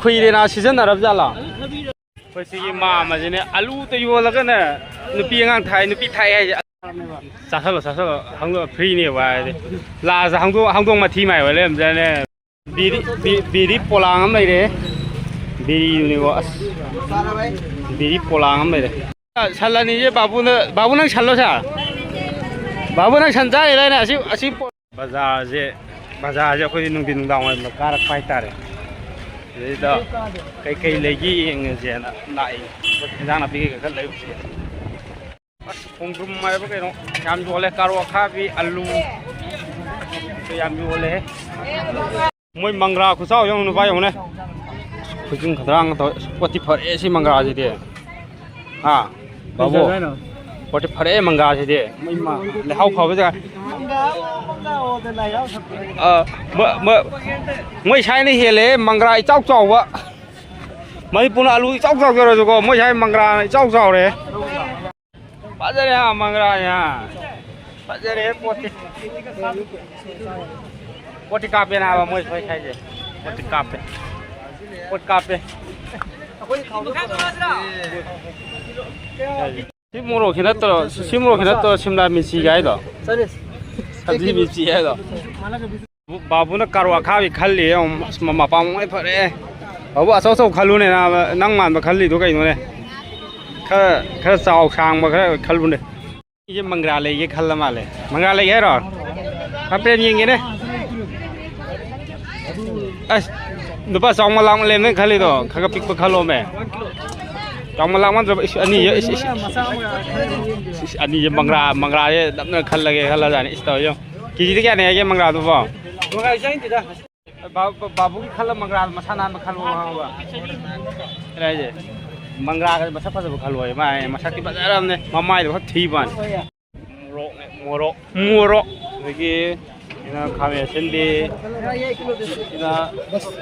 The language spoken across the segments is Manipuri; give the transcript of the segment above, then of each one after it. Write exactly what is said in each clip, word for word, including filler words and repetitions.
ꯈꯨꯏꯔꯦꯅ ꯁꯤꯖꯤꯟꯅꯔꯕ ꯖꯥꯠꯂꯣ? ꯑꯩꯈꯣꯏ ꯁꯤꯒꯤ ꯃꯥꯝꯃꯁꯤꯅꯦ, ꯑꯂꯨꯗ ꯌꯣꯜꯂꯒꯅꯦ ꯅꯨꯄꯤ ꯑꯉꯥꯡ ꯊꯥꯏ, ꯅꯨꯄꯤ ꯊꯥꯏ ꯍꯥꯏꯁꯦ꯫ ꯆꯥꯁꯜꯂꯣ, ꯆꯥꯁꯜꯂꯣ, ꯍꯪꯗꯣ ꯐ꯭ꯔꯤꯅꯦꯕ ꯍꯥꯏꯗꯤ꯫ ꯂꯥꯁꯇ ꯍꯪꯗꯣ-, ꯍꯪꯗꯣꯡ ꯃꯊꯤ ꯃꯥꯏ ꯑꯣꯏ ꯂꯩꯔꯝꯖꯥꯠꯅꯦ꯫ ꯕꯤꯔꯤ, ꯕꯤ-, ꯕꯤꯔꯤ ꯄꯣꯂꯥꯡ ꯑꯃ ꯂꯩꯔꯦ꯫ ꯕꯤꯔꯤꯗꯨꯅꯤꯀꯣ, ꯑꯁ꯫ ꯕꯤꯔꯤ ꯄꯣꯂꯥꯡ ꯑꯃ ꯂꯩꯔꯦ꯫ ꯁꯟ ꯑꯅꯤꯁꯦ ꯕꯥꯕꯨꯅ, ꯕꯥꯕꯨ ꯅꯪ ꯁꯜꯂꯣ ꯁꯥ? ꯕꯥꯕꯨ ꯅꯪ ꯁꯟ ꯆꯥꯔꯤꯔꯥꯅꯦ? ꯑꯁꯤ, ꯑꯁꯤ ꯄꯣ-, ꯕꯖꯥꯔꯁꯦ, ꯕꯖꯥꯔꯁꯦ ꯑꯩꯈꯣꯏꯗꯤ ꯅꯨꯡꯊꯤꯟ ꯅꯨꯡꯗꯥꯡ ꯋꯥꯏꯔꯝꯗ ꯀꯥꯔꯛꯄ ꯍꯥꯏꯇꯥꯔꯦ꯫ ꯁꯤꯗꯩꯗ ꯀꯩꯀꯩ ꯂꯩꯒꯦ ꯌꯦꯡꯉꯁꯦꯅ ꯂꯥꯛꯏ꯫ ꯏꯟꯖꯥꯡ ꯅꯥꯄꯤ ꯀꯩꯀꯩ ꯈꯔ ꯂꯩꯔꯨꯁꯦ꯫ ꯑꯁ, ꯈꯣꯡꯗ꯭ꯔꯨꯝ ꯍꯥꯏꯕ ꯀꯩꯅꯣ ꯌꯥꯝ ꯌꯣꯜꯂꯦ, ꯀꯥꯔꯣꯠ ꯑꯈꯥꯕꯤ, ꯑꯂꯨ ꯌꯥꯝ ꯌꯣꯜꯂꯦ꯫ ꯃꯣꯏ ꯃꯪꯒ꯭ꯔꯥ ꯈꯨꯆꯥꯎ ꯌꯦꯡꯉꯨ, ꯅꯨꯄꯥ ꯌꯦꯡꯉꯨꯅꯦ꯫ ꯈꯨꯖꯤꯟ ꯈꯗ꯭ꯔꯥꯡ ꯇꯧꯋꯦ꯫ ꯑꯁ, ꯄꯣꯠꯇꯤ ꯐꯔꯦ ꯁꯤ ꯃꯪꯒ꯭ꯔꯥꯁꯤꯗꯤ꯫ ꯍꯥ? ꯕꯥꯕꯨ? ꯀꯩ ꯍꯥꯏꯅꯣ? ꯄꯣꯠꯇꯤ ꯐꯔꯦ ꯃꯪꯒ꯭ꯔꯥꯁꯤꯗꯤ꯫ ꯃꯩ ꯃꯥ-, ꯂꯩꯍꯥꯎ ꯐꯕ ꯖꯒꯥ꯫ ꯑ, ꯃ-, ꯃ-, ꯃꯣꯏ ꯁꯥꯏꯅ ꯍꯦꯜꯂꯦ ꯃꯪꯒ꯭ꯔꯥ ꯏꯆꯥꯎ ꯆꯥꯎꯕ꯫ ꯃꯅꯤꯄꯨꯔꯅ ꯑꯂꯨ ꯏꯆꯥꯎ ꯆꯥꯎꯖꯔꯁꯨꯀꯣ, ꯃꯣꯏ ꯁꯥꯏ ꯃꯪꯒ꯭ꯔꯥꯅ ꯏꯆꯥꯎ ꯆꯥꯎꯔꯦ꯫ ꯐꯖꯔꯦ ꯍꯥ, ꯃꯪꯒ꯭ꯔꯥꯅꯦ ꯍꯥ꯫ ꯐꯖꯔꯦ ꯄꯣꯠꯇꯤ꯫ ꯄꯣꯠꯇꯤ ꯀꯥꯞꯄꯦ ꯅꯥꯕ, ꯃꯣꯏ ꯁꯣꯏ ꯍꯥꯏꯁꯦ꯫ ꯄꯣꯠꯇꯤ ꯀꯥꯞꯄꯦ꯫ ꯄꯣꯠ ꯀꯥꯞꯄꯦ꯫ ꯁꯤ ꯃꯣꯔꯣꯛꯁꯤ ꯅꯠꯇ꯭ꯔꯣ? ꯁꯤ ꯃꯣꯔꯣꯛꯁꯤ ꯅꯠꯇ꯭ꯔꯣ ꯁꯤꯝꯂꯥ ꯃꯤꯔꯆꯤ ꯍꯥꯏꯗꯣ? ꯁꯕꯖꯤ ꯃꯤꯔꯆꯤ ꯍꯥꯏꯗꯣ? ꯕꯥꯕꯨꯅ ꯀꯥꯔꯣꯠ ꯑꯈꯥꯕꯤ ꯈꯜꯂꯤ, ꯌꯦꯡꯉꯣ꯫ ꯑꯁ, ꯃ-, ꯃꯄꯥ ꯃꯑꯣꯡ ꯐꯔꯦ꯫ ꯕꯥꯕꯨ, ꯑꯆꯧ ꯑꯆꯧ ꯈꯜꯂꯨꯅꯦ, ꯅꯥꯕ, ꯅꯪ ꯃꯥꯟꯕ ꯈꯜꯂꯤꯗꯣ ꯀꯩꯅꯣꯅꯦ? ꯈꯔ, ꯈꯔ ꯆꯥꯎ ꯁꯥꯡꯕ ꯈꯔ ꯈꯜꯂꯨꯅꯦ꯫ ꯑꯩꯁꯦ ꯃꯪꯒ꯭ꯔꯥ ꯂꯩꯒꯦ ꯈꯜꯂ ꯃꯥꯜꯂꯦ꯫ ꯃꯪꯒ꯭ꯔꯥ ꯂꯩꯒꯦ ꯍꯥꯏꯔꯣ? ꯍꯥ, ꯄ꯭ꯔꯦꯝ ꯌꯦꯡꯒꯦꯅꯦ꯫ ꯑꯁ, ꯂꯨꯄꯥ ꯆꯥꯎꯃ ꯂꯥꯛꯃ ꯂꯩ ꯅꯪ ꯈꯜꯂꯤꯗꯣ, ꯈꯔ ꯈꯔ ꯄꯤꯛꯄ ꯈꯜꯂꯣꯃꯦ꯫ ꯆꯥꯎꯃ ꯂꯥꯛꯃꯟꯗ꯭ꯔꯕ, ꯏꯁ, ꯑꯅꯤ, ꯏꯁ, ꯏꯁ, ꯏꯁ, ꯏꯁ, ꯑꯅꯤꯁꯦ ꯃꯪꯒ꯭ꯔꯥ, ꯃꯪꯒ꯭ꯔꯥꯁꯦ ꯅꯞꯅ ꯈꯜꯂꯒꯦ ꯈꯜꯂꯖꯥꯠꯅꯤ꯫ ꯏꯁ, ꯇꯧꯔꯤꯁꯦ ꯌꯦꯡꯉꯣ꯫ ꯀꯦꯖꯤꯗ ꯀꯌꯥꯅꯦ ꯍꯥꯏꯒꯦ ꯃꯪꯒ꯭ꯔꯥꯗꯨꯕꯣ? ꯕꯥ-, ꯕꯥ-, ꯕꯥꯕꯨꯒꯤ ꯈꯜꯂ ꯃꯪꯒ꯭ꯔꯥ ꯃꯁꯥ ꯅꯥꯟꯕ ꯈꯜꯂꯣ ꯍꯥꯏꯕ꯫ ꯀꯩꯅꯣ ꯍꯥꯏꯁꯦ? ꯃꯪꯒ꯭ꯔꯥꯒ ꯃꯁꯛ ꯐꯖꯕ ꯈꯜꯂꯣ ꯍꯥꯏ꯫ ꯃꯥ ꯃꯁꯛꯇꯤ ꯐꯖꯔꯝꯅꯦ꯫ ꯃꯃꯥꯏꯗꯣ ꯈꯔ ꯊꯤꯕ ꯋꯥꯅꯤ꯫ ꯃꯣꯔꯣꯛꯅꯦ, ꯃꯣꯔꯣꯛ, ꯃꯣꯔꯣꯛ꯫ ꯑꯗꯒꯤ ꯁꯤꯅ ꯈꯥꯃꯦꯟ ꯑꯁꯤꯟꯕꯤ, ꯁꯤꯅ,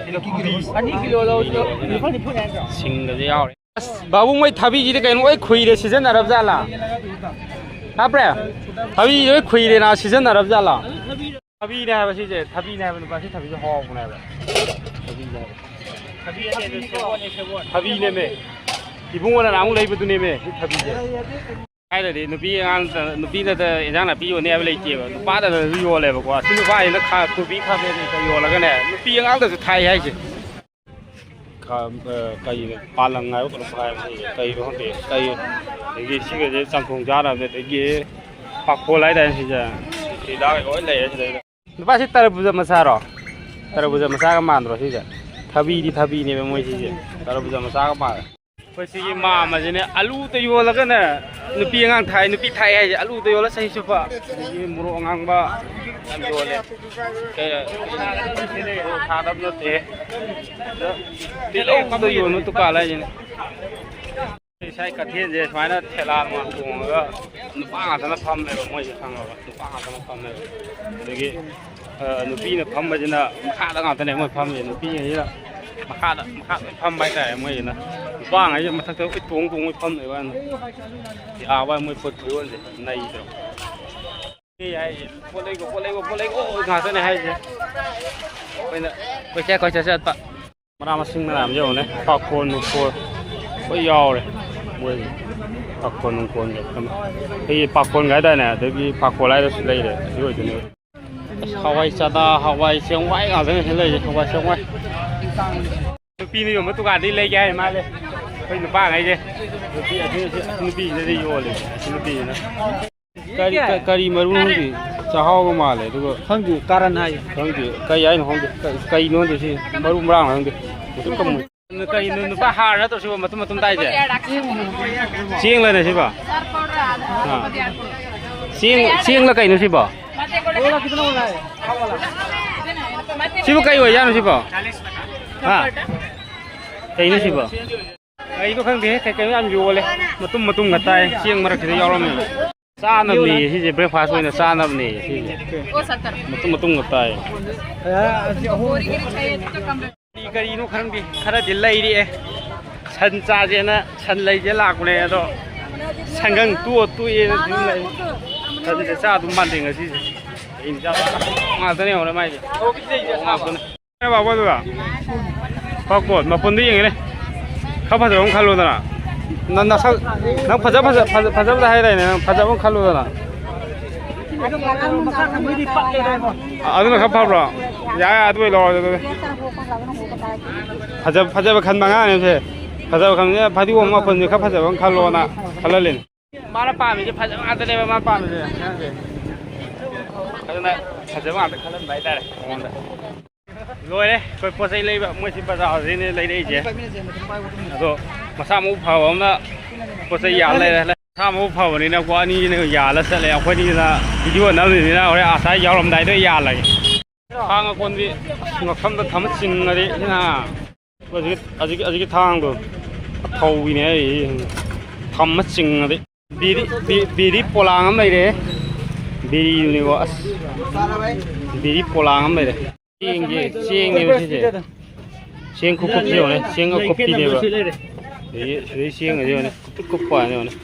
ꯁꯤꯅ ꯀꯣꯕꯤ꯫ ꯁꯤꯡꯒꯁꯦ ꯌꯥꯎꯔꯦ꯫ ꯑꯁ, ꯕꯥꯕꯨ, ꯃꯣꯏ ꯊꯕꯤꯁꯤꯗꯤ ꯀꯩꯅꯣ ꯂꯣꯏ ꯈꯨꯏꯔꯦ, ꯁꯤꯖꯤꯟꯅꯔꯕ ꯖꯥꯠꯂꯥ? ꯍꯥꯞꯄ꯭ꯔꯦ? ꯊꯕꯤ ꯂꯣꯏ ꯈꯨꯏꯔꯦꯅ, ꯁꯤꯖꯤꯟꯅꯔꯕ ꯖꯥꯠꯂꯥ? ꯊꯕꯤꯅꯦ ꯍꯥꯏꯕ ꯁꯤꯁꯦ, ꯊꯕꯤꯅꯦ ꯍꯥꯏꯕ ꯅꯨꯄꯥ, ꯁꯤ ꯊꯕꯤꯁꯦ ꯍꯥꯎꯕꯅꯦ ꯍꯥꯏꯕ꯫ ꯊꯕꯤꯅꯦ ꯍꯥꯏꯕ꯫ ꯊꯕꯤꯅꯦꯃꯦ꯫ ꯏꯕꯨꯡꯉꯣꯅ ꯅꯍꯥꯟꯃꯨꯛ ꯂꯩꯕꯗꯨꯅꯦꯃꯦ, ꯁꯤ ꯊꯕꯤꯁꯦ꯫ ꯍꯥꯏꯔꯗꯤ ꯅꯨꯄꯤ ꯑꯉꯥꯡ, ꯅꯨꯄꯤꯅꯗ ꯏꯟꯖꯥꯡ ꯅꯥꯄꯤ ꯌꯣꯟꯅꯤ ꯍꯥꯏꯕ ꯂꯩꯇꯦꯕ, ꯅꯨꯄꯥꯗꯅꯁꯨ ꯌꯣꯜꯂꯦꯕꯀꯣ꯫ ꯑꯁꯤ ꯅꯨꯄꯥꯁꯤꯅ ꯈꯥ-, ꯀꯣꯕꯤ ꯈꯥꯃꯦꯟ ꯀꯩ ꯌꯣꯜꯂꯒꯅꯦ, ꯅꯨꯄꯤ ꯑꯉꯥꯡꯗꯁꯨ ꯊꯥꯏ ꯍꯥꯏꯁꯦ꯫ ꯈꯥ-, ꯑ, ꯀꯩꯅꯣ, ꯄꯥꯂꯪ ꯍꯥꯏꯕ ꯀꯩꯅꯣꯝ ꯍꯥꯏꯕꯅꯤ, ꯀꯩꯅꯣ ꯈꯪꯗꯦ, ꯀꯩ, ꯑꯗꯒꯤ ꯁꯤꯒꯁꯦ ꯆꯝꯊꯣꯡ ꯆꯥꯅꯕꯅꯦ, ꯑꯗꯒꯤ ꯄꯥꯐꯣꯜ ꯍꯥꯏꯇꯥꯔꯦ ꯁꯤꯁꯦ, ꯁꯤꯗ ꯂꯣꯏ ꯂꯩꯔꯦ ꯁꯤꯗꯩꯗ꯫ ꯅꯨꯄꯥꯁꯤ ꯇꯔꯕꯨꯖ ꯃꯆꯥꯔꯣ? ꯇꯔꯕꯨꯖ ꯃꯆꯥꯒ ꯃꯥꯟꯗ꯭ꯔꯣ ꯁꯤꯁꯦ? ꯊꯕꯤꯗꯤ ꯊꯕꯤꯅꯦꯕ ꯃꯣꯏ ꯁꯤꯁꯦ, ꯇꯔꯕꯨꯖ ꯃꯆꯥꯒ ꯃꯥꯜꯂꯦ꯫ ꯑꯩꯈꯣꯏ ꯁꯤꯒꯤ ꯃꯥꯝꯃꯁꯤꯅꯦ ꯑꯂꯨꯗ ꯌꯣꯜꯂꯒꯅꯦ, ꯅꯨꯄꯤ ꯑꯉꯥꯡ ꯊꯥꯏ, ꯅꯨꯄꯤ ꯊꯥꯏ ꯍꯥꯏꯁꯦ ꯑꯂꯨꯗ ꯌꯣꯜꯂ ꯆꯍꯤ ꯆꯨꯞꯄ꯫ ꯑꯗꯒꯤ ꯃꯣꯔꯣꯛ ꯑꯉꯥꯡꯕ ꯌꯥꯝ ꯌꯣꯜꯂꯦ꯫ ꯀꯩ, ꯃꯣꯔꯣꯛ ꯊꯥꯗꯕ ꯅꯠꯇꯦ꯫ ꯑꯗ ꯇꯤꯜꯍꯧꯗ ꯌꯣꯟꯕ ꯗꯨꯀꯥꯟ ꯍꯥꯏꯁꯤꯅꯦ꯫ ꯏꯁꯥꯏ ꯀꯩꯊꯦꯜꯁꯦ ꯁꯨꯃꯥꯏꯅ ꯊꯦꯂꯥ ꯅꯨꯡꯂꯥ ꯇꯣꯡꯉꯒ ꯅꯨꯄꯥ ꯉꯥꯛꯇꯅ ꯐꯝꯃꯦꯕ, ꯃꯣꯏꯁꯦ ꯈꯪꯉꯕ, ꯅꯨꯄꯥ ꯉꯥꯛꯇꯅ ꯐꯝꯃꯦꯕ꯫ ꯑꯗꯒꯤ, ꯑ, ꯅꯨꯄꯤꯅ ꯐꯝꯕꯁꯤꯅ ꯃꯈꯥꯗ ꯉꯥꯛꯇꯅꯦ ꯃꯣꯏ ꯐꯝꯃꯤꯁꯦ, ꯅꯨꯄꯤꯉꯩꯁꯤꯅ ꯃꯈꯥꯗ, ꯃꯈꯥꯗ ꯐꯝꯕ ꯍꯥꯏꯇꯥꯔꯦ ꯃꯣꯏꯁꯤꯅ꯫ ꯅꯨꯄꯥꯉꯩꯁꯦ ꯃꯊꯛꯇ ꯂꯣꯏ ꯇꯣꯡ ꯇꯣꯡꯉ ꯐꯝꯃꯦꯕ ꯌꯥꯝꯅ꯫ ꯌꯥꯕ ꯃꯣꯏ ꯄꯣꯠ ꯈꯨꯌꯣꯟꯁꯦ ꯅꯩꯗ꯭ꯔꯣ꯫ ꯁꯤ ꯍꯥꯏꯁꯦ ꯄꯣꯠ ꯂꯩꯒꯣ, ꯄꯣꯠ ꯂꯩꯒꯣ, ꯄꯣꯠ ꯂꯩꯒꯣ ꯉꯥꯛꯇꯅꯦ ꯍꯥꯏꯁꯦ꯫ ꯑꯩꯈꯣꯏꯅ ꯀꯣꯏꯆꯠ ꯀꯣꯏꯆꯠ ꯆꯠꯄ꯫ ꯃꯅꯥ ꯃꯁꯤꯡ ꯃꯌꯥꯝ ꯌꯦꯡꯉꯨꯅꯦ, ꯄꯥꯐꯣꯟ ꯅꯨꯡꯐꯣꯟ ꯂꯣꯏ ꯌꯥꯎꯔꯦ꯫ ꯃꯣꯏ ꯄꯥꯐꯣꯟ ꯅꯨꯡꯐꯣꯟꯒ ꯀꯩꯅꯣ, ꯑꯩꯈꯣꯏꯒꯤ ꯄꯥꯐꯣꯟꯒ ꯍꯥꯏꯗꯥꯏꯅꯦ, ꯑꯗꯒꯤ ꯄꯥꯐꯣꯟ ꯍꯥꯏꯗ꯭ꯔꯁꯨ ꯂꯩꯔꯦ, ꯑꯁꯤ ꯑꯣꯏꯗꯣꯏꯅꯦ꯫ ꯑꯁ, ꯍꯋꯥꯏ ꯆꯅꯥ, ꯍꯋꯥꯏ ꯆꯦꯡꯋꯥꯏ ꯉꯥꯛꯇꯅꯦ ꯁꯤ ꯂꯩꯔꯤꯁꯦ, ꯍꯋꯥꯏ ꯆꯦꯡꯋꯥꯏ꯫ ꯅꯨꯄꯤꯅ ꯌꯣꯟꯕ ꯗꯨꯀꯥꯟꯗꯒꯤ ꯂꯩꯒꯦ ꯍꯥꯏ ꯃꯥꯜꯂꯦ ꯑꯩꯈꯣꯏ ꯅꯨꯄꯥꯉꯩꯁꯦ꯫ ꯅꯨꯄꯤ, ꯑꯁꯤ, ꯑꯁꯤ ꯅꯨꯄꯤꯁꯤꯅꯗꯤ ꯌꯣꯜꯂꯦ, ꯑꯁꯤ ꯅꯨꯄꯤꯁꯤꯅ꯫ ꯀꯔꯤ, ꯀ-, ꯀꯔꯤ ꯃꯔꯨꯅꯣ ꯈꯪꯗꯦ, ꯆꯥꯛꯍꯥꯎꯒ ꯃꯥꯜꯂꯦ꯫ ꯑꯗꯨꯒ ꯈꯪꯗꯦ, ꯀꯥꯔꯟ ꯍꯥꯏ꯫ ꯈꯪꯗꯦ, ꯀꯩ ꯍꯥꯏꯅꯣ ꯈꯪꯗꯦ, ꯀ-, ꯀꯩꯅꯣ ꯈꯪꯗꯦ, ꯁꯤ ꯃꯔꯨ ꯃꯔꯥꯡ ꯈꯪꯗꯦ꯫ ꯃꯨꯁꯨꯛꯀ ꯃꯨꯏ꯫ ꯀꯩꯅꯣ, ꯅꯨꯄꯥ ꯍꯥꯔ ꯅꯠꯇ꯭ꯔꯣ ꯁꯤꯕꯣ, ꯃꯇꯨꯝ ꯃꯇꯨꯝ ꯇꯥꯏꯁꯦ? ꯆꯦꯡꯂꯅꯦ ꯁꯤꯕꯣ? ꯑꯥ꯫ ꯆꯦꯡ, ꯆꯦꯡꯂ ꯀꯩꯅꯣ ꯁꯤꯕꯣ? ꯁꯤꯕꯨ ꯀꯩ ꯑꯣꯏꯖꯥꯠꯅꯣ ꯁꯤꯕꯣ? ꯍꯥ? ꯀꯩꯅꯣ ꯁꯤꯕꯣ? ꯀꯩꯅꯣ ꯈꯪꯗꯦ, ꯀꯩ ꯀꯩꯅꯣ ꯌꯥꯝ ꯌꯣꯜꯂꯦ꯫ ꯃꯇꯨꯝ ꯃꯇꯨꯝꯒ ꯇꯥꯏ, ꯆꯦꯡ ꯃꯔꯛꯁꯤꯗ ꯌꯥꯎꯔꯝꯃꯦꯕ꯫ ꯆꯥꯅꯕꯅꯦ ꯁꯤꯁꯦ, breakfast ꯑꯣꯏꯅ ꯆꯥꯅꯕꯅꯦ ꯁꯤꯁꯦ꯫ ꯃꯇꯨꯝ ꯃꯇꯨꯝꯒ ꯇꯥꯏ꯫ ꯀꯔꯤ ꯀꯔꯤꯅꯣ ꯈꯪꯗꯦ, ꯈꯔꯗꯤ ꯂꯩꯔꯛꯑꯦ꯫ ꯁꯟ ꯆꯥꯁꯦꯅ ꯁꯟ ꯂꯩꯁꯦ ꯂꯥꯛꯄꯅꯦ, ꯑꯗꯣ ꯁꯪꯒꯪ ꯇꯣꯛꯑ ꯇꯣꯛꯑꯦꯅ ꯑꯗꯨꯝ ꯂꯩ꯫ ꯁꯟꯁꯦ ꯆꯥ ꯑꯗꯨꯝ ꯃꯥꯟꯗꯦ ꯉꯁꯤꯁꯦ꯫ ꯀꯩ ꯏꯟꯖꯥꯡ ꯉꯥꯛꯇꯅꯦ ꯌꯦꯡꯉꯨꯅꯦ ꯃꯥꯏꯁꯦ꯫ ꯉꯥꯛꯇꯅꯦ꯫ ꯕꯥꯕꯨ ꯑꯗꯨꯒ? ꯄꯥꯀꯣꯠ ꯃꯄꯨꯟꯗꯨ ꯌꯦꯡꯒꯦꯅꯦ꯫ ꯈꯔ ꯐꯖꯕ ꯑꯃ ꯈꯜꯂꯣꯗꯅ꯫ ꯅꯪ ꯅꯁꯛ, ꯅꯪ ꯐꯖ, ꯐꯖ, ꯐꯖ, ꯐꯖꯕꯗ ꯍꯥꯏꯗꯥꯏꯅꯦ, ꯅꯪ ꯐꯖꯕ ꯑꯃ ꯈꯜꯂꯣꯗꯅ꯫ ꯑꯗꯨꯅ ꯈꯔ ꯐꯕ꯭ꯔꯣ? ꯌꯥꯏ, ꯑꯗꯨ ꯑꯣꯏ ꯂꯧꯔꯣ ꯑꯗꯨꯗꯤ꯫ ꯐꯖ-, ꯐꯖꯕ ꯈꯟꯕ ꯑꯉꯥꯡꯅꯦ ꯁꯦ꯫ ꯐꯖꯕ ꯈꯟꯕꯁꯦ ꯐꯗꯤꯒꯣꯝ ꯃꯄꯨꯟꯁꯦ ꯈꯔ ꯐꯖꯕ ꯑꯃ ꯈꯜꯂꯣꯅ ꯈꯜꯍꯜꯂꯤꯅꯦ꯫ ꯃꯥꯅ ꯄꯥꯝꯃꯤꯁꯦ ꯐꯖꯕ ꯉꯥꯛꯇꯅꯦꯕ ꯃꯥꯅ ꯄꯥꯝꯃꯤꯁꯦ ꯑꯉꯥꯡꯁꯦ꯫ ꯑꯗꯨꯅ ꯐꯖꯕ ꯉꯥꯛꯇ ꯈꯜꯍꯟꯕ ꯍꯥꯏꯇꯥꯔꯦ ꯃꯉꯣꯟꯗ꯫ ꯂꯣꯏꯔꯦ ꯑꯩꯈꯣꯏ ꯄꯣꯠ ꯆꯩ ꯂꯩꯕ꯫ ꯃꯣꯏ ꯁꯤ ꯕꯖꯥꯔꯁꯤꯅꯦ ꯂꯩꯔꯛꯏꯁꯦ꯫ ꯑꯗꯣ ꯃꯁꯥ ꯃꯎ ꯐꯕ ꯑꯃꯅ ꯄꯣꯠ ꯆꯩ ꯌꯥꯜ ꯂꯩꯔꯦ꯫ ꯃꯁꯥ ꯃꯎ ꯐꯕꯅꯤꯅꯀꯣ ꯑꯅꯤꯁꯤꯅ ꯌꯥꯜꯂ ꯆꯠꯂꯦ꯫ ꯑꯩꯈꯣꯏꯅꯤꯅ ꯚꯤꯗꯤꯑꯣ ꯅꯝꯃꯤꯕꯅꯤꯅ ꯍꯣꯔꯦꯟ ꯑꯁꯥꯏ ꯌꯥꯎꯔꯝꯗꯥꯏꯗ ꯌꯥꯜꯂꯒꯦ꯫ ꯈꯥꯡ ꯑꯀꯣꯟꯕꯤ ꯉꯛꯁꯝꯗ ꯊꯝꯃ ꯆꯤꯡꯉꯗꯤ ꯁꯤꯅ꯫ ꯍꯧꯖꯤꯛ, ꯍꯧꯖꯤꯛ, ꯍꯧꯖꯤꯛꯀꯤ ꯊꯥꯡꯗꯣ ꯑꯐꯧꯕꯤꯅꯦ ꯑꯩ꯫ ꯊꯝꯃ ꯆꯤꯡꯉꯗꯤ꯫ ꯕꯤꯔꯤ, ꯕꯤ-, ꯕꯤꯔꯤ ꯄꯣꯂꯥꯡ ꯑꯃ ꯂꯩꯔꯦ꯫ ꯕꯤꯔꯤꯗꯨꯅꯤꯀꯣ, ꯑꯁ꯫ ꯕꯤꯔꯤ ꯄꯣꯂꯥꯡ ꯑꯃ ꯂꯩꯔꯦ꯫ ꯆꯦꯡꯁꯦ, ꯆꯦꯡꯅꯦꯕ ꯁꯤꯁꯦ꯫ ꯆꯦꯡ ꯈꯨꯀꯨꯞꯁꯦ ꯌꯦꯡꯉꯨꯅꯦ, ꯆꯦꯡ ꯑꯀꯨꯞꯄꯤꯅꯦꯕ꯫ ꯑꯗꯒꯤ ꯁꯤꯗꯩ ꯆꯦꯡ ꯑꯁꯤ ꯌꯦꯡꯉꯨꯅꯦ, ꯀꯨꯞꯄ ꯀꯨꯞꯄ ꯍꯥꯏꯅ ꯌꯦꯡꯉꯨꯅꯦ꯫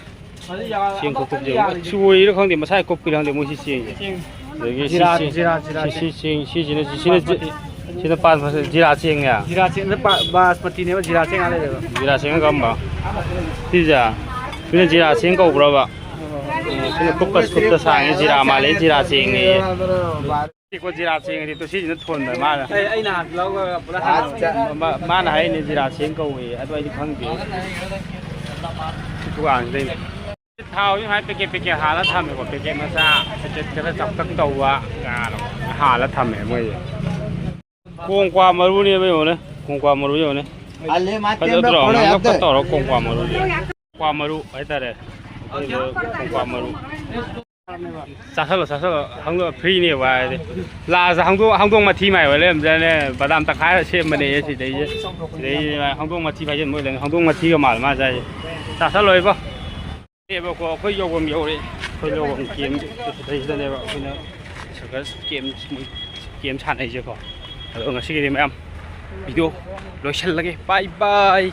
ꯆꯦꯡ ꯈꯨꯀꯨꯞꯁꯦ ꯌꯦꯡꯉꯨꯅꯦ꯫ ꯆꯣꯏꯔꯤꯔ ꯈꯪꯗꯦ, ꯃꯁꯥꯏ ꯀꯨꯞꯄꯤꯔ ꯈꯪꯗꯦ, ꯃꯣꯏ ꯁꯤ ꯆꯦꯡꯁꯦ꯫ ꯑꯗꯒꯤ ꯁꯤ ꯖꯤꯔꯥ, ꯆꯦꯡ, ꯖꯤꯔꯥ, ꯖꯤꯔꯥ ꯁꯤ, ꯆꯦꯡ꯫ ꯁꯤ ꯆꯦꯡ, ꯁꯤꯁꯤꯅ, ꯁꯤꯅ, ꯁꯤꯅ ꯄꯥꯟ ꯐꯖ-, ꯖꯤꯔꯥ ꯆꯦꯡꯅꯦ꯫ ꯖꯤꯔꯥ ꯆꯦꯡ, ꯕꯥ-, ꯕꯥꯁꯃꯇꯤꯅꯦꯕ, ꯖꯤꯔꯥ ꯆꯦꯡ ꯑꯥ ꯂꯩꯔꯦꯕ꯫ ꯖꯤꯔꯥ ꯆꯦꯡꯅ ꯀꯔꯝꯕ? ꯁꯤꯁꯦ? ꯁꯤꯅ ꯖꯤꯔꯥ ꯆꯦꯡ ꯀꯧꯕ꯭ꯔꯕ? ꯁꯤꯅ ꯀꯨꯞꯄ, ꯀꯨꯞꯇ ꯁꯥꯡꯉꯦ, ꯖꯤꯔꯥ ꯃꯥꯜꯂꯦ, ꯖꯤꯔꯥ ꯆꯦꯡꯅꯦꯌꯦ꯫ ꯁꯤꯀꯣ ꯖꯤꯔꯥ ꯆꯦꯡꯗꯤ ꯇꯣ ꯁꯤꯁꯤꯅ ꯊꯣꯟꯕ ꯃꯥꯅ꯫ ꯑꯩ, ꯑꯩꯅ ꯍꯥꯟꯅ ꯂꯧꯔꯒ ꯄꯨꯂꯞ ꯍꯥꯟꯅ ꯃꯥ-, ꯃꯥꯅ ꯍꯥꯏꯅꯦ ꯖꯤꯔꯥ ꯆꯦꯡ ꯀꯧꯋꯦ, ꯑꯗꯨ ꯑꯩꯗꯤ ꯈꯪꯗꯦ꯫ ꯁꯤ ꯗꯨꯀꯥꯟꯁꯤꯗꯩꯅꯦ꯫ ꯊꯥꯎꯁꯤ ꯁꯨꯃꯥꯏꯅ ꯄꯦꯀꯦꯠ ꯄꯦꯀꯦꯠ ꯍꯥꯜꯂ ꯊꯝꯃꯦꯀꯣ, ꯄꯦꯀꯦꯠ ꯃꯆꯥ, ꯄꯦꯀꯦꯠ ꯈꯔ ꯆꯥꯎꯇꯛ ꯇꯧꯕ ꯉꯥꯗꯣ ꯍꯥꯜꯂ ꯊꯝꯃꯦ ꯃꯣꯏꯁꯦ꯫ ꯀꯣꯡꯀ꯭ꯋꯥ ꯃꯔꯨꯅꯦꯕ ꯌꯦꯡꯉꯣꯅꯦ, ꯀꯣꯡꯀ꯭ꯋꯥ ꯃꯔꯨ ꯌꯦꯡꯉꯣꯅꯦ꯫ ꯐꯖꯗ꯭ꯔꯣ? ꯉꯥꯡꯅ ꯐꯠ ꯇꯧꯔ ꯀꯣꯡꯀ꯭ꯋꯥ ꯃꯔꯨꯁꯦ꯫ ꯀꯣꯡꯀ꯭ꯋꯥ ꯃꯔꯨ ꯍꯥꯏꯇꯥꯔꯦ꯫ ꯑꯩꯈꯣꯏꯗꯣ ꯀꯣꯡꯀ꯭ꯋꯥ ꯃꯔꯨ꯫ ꯆꯥꯁꯜꯂꯣ, ꯆꯥꯁꯜꯂꯣ꯫ ꯍꯪꯗꯣ-, ꯐ꯭ꯔꯤꯅꯦꯕ ꯍꯥꯏꯗꯤ꯫ ꯂꯥꯁꯇ ꯍꯪꯗꯣꯡ, ꯍꯪꯗꯣꯡ ꯃꯊꯤ ꯃꯥꯏ ꯑꯣꯏ ꯂꯩꯔꯝꯗ꯭ꯔꯅꯦ꯫ ꯕꯗꯥꯝ ꯇꯛꯈꯥꯏꯔ ꯁꯦꯝꯕꯅꯦ ꯁꯤꯗꯩꯁꯦ꯫ ꯁꯤꯗꯩꯁꯦ ꯍꯪꯗꯣꯡ ꯃꯊꯤ ꯐꯥꯏꯖꯤꯟꯕ ꯑꯣꯏ ꯂꯩꯔꯝꯃꯦ꯫ ꯍꯪꯗꯣꯡ ꯃꯊꯤꯒ ꯃꯥꯜꯂꯦ ꯃꯥ ꯆꯥꯏꯁꯦ꯫ ꯆꯥꯁꯜꯂꯣ ꯏꯕꯣ꯫ ꯅꯦꯕꯀꯣ, ꯑꯩꯈꯣꯏ ꯌꯧꯐꯝ ꯌꯧꯔꯦ꯫ ꯑꯩꯈꯣꯏ ꯌꯧꯐꯝ ꯀꯦꯝ ꯁꯤꯗꯩꯁꯤꯗꯅꯦꯕ ꯑꯩꯈꯣꯏꯅ ꯁꯔꯀꯁ ꯀꯦꯝ, ꯀꯦꯝ ꯁꯥꯟꯅꯩꯁꯦꯀꯣ꯫ ꯑꯗꯣ ꯉꯁꯤꯒꯤꯗꯤ ꯃꯌꯥꯝ ꯚꯤꯗꯤꯑꯣ ꯂꯣꯏꯁꯤꯜꯂꯒꯦ꯫ ꯕꯥꯏ ꯕꯥꯏ꯫